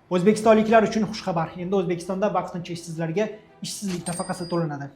O'zbekistonliklar uchun xushxabar. Endi O'zbekistonda vaqtincha ishsizlarga ishsizlik nafaqasi to'lanadi.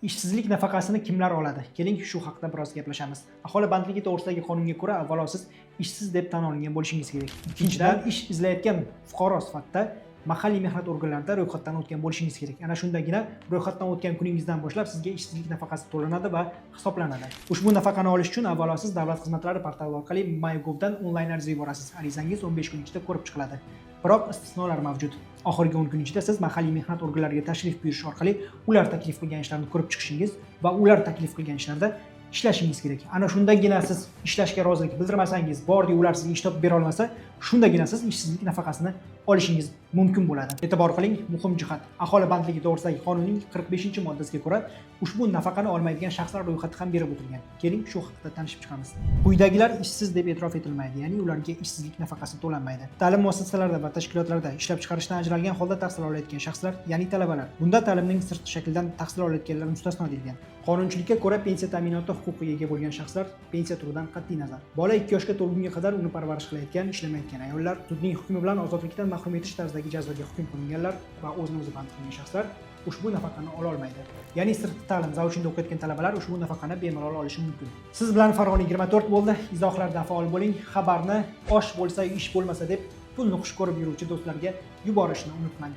Ishsizlik nafaqasini kimlar oladi? Keling, shu haqida biroz gaplashamiz. Aholi bandligi to'g'risidagi qonunga ko'ra, avvalo siz ishsiz deb tan olingan bo'lishingiz kerak. Ikkinchidan, ish izlayotgan fuqaro sifatida mahalliy mehnat organlarida ro'yxatdan o'tgan bo'lishingiz kerak. Ana shundagina ro'yxatdan o'tgan kuningizdan boshlab sizga ishsizlik nafaqasi to'lanadi va hisoblanadi. Ushbu nafaqani olish uchun avvalo siz davlat xizmatlari portali orqali MyGovdan onlayn ariza yuborasiz. Arizangiz 15 kun ichida ko'rib chiqiladi. Biroq istisnolar mavjud. Oxirgi 10 kun ichida siz mahalliy mehnat organlariga tashrif buyurish orqali ular taklif qilgan ishlarni ko'rib chiqishingiz va ular taklif qilgan ishlarda ishlashingiz kerak. Ana shundagina siz ishlashga rozilik bildirmasangiz, bordi ular sizga ish topib bera olmasa, shundagina siz ishsizlik nafaqasini olishingiz mumkin bo'ladi. E'tibor qiling, muhim jihat. Aholi bandligi to'g'risidagi qonunning 45-moddasiga ko'ra, ushbu nafaqani olmaydigan shaxslar ro'yxati ham berib o'tilgan. Keling, shu haqida tanishib chiqamiz. Quyidagilar ishsiz deb e'tirof etilmaydi, ya'ni ularga ishsizlik nafaqasi to'lanmaydi. Ta'lim muassasalarida va tashkilotlarda ishlab chiqarishdan ajralgan holda tahsil olayotgan shaxslar, ya'ni talabalar. Bunda ta'limning sirtqi shakldan tahsil olayotganlar mustasno deyilgan. Qonunchilikka ko'ra, pensiya ta'minoti huquqiga ega bo'lgan shaxslar, pensiya turidan qat'iy nazar. Bola 2 yoshga to'lgunga qadar uni parvarish qilayotgan, ishlamayotgan ayollar, sudning hukmi bilan ozodlikdan mahrum etish tarzidagi jazoga hukm qilinganlar va o'zini o'zi band qilgan shaxslar ushbu nafaqani ola olmaydi. Ya'ni sirtqi ta'lim заочный da o'qiyotgan talabalar ushbu nafaqani bemalol olishi mumkin. Siz bilan Farg'ona 24 bo'ldi. Izohlarda faol bo'ling. Xabarni osh bo'lsa, ish bo'lmasa deb pulni xush ko'rib yuruvchi do'stlarga yuborishni unutmang.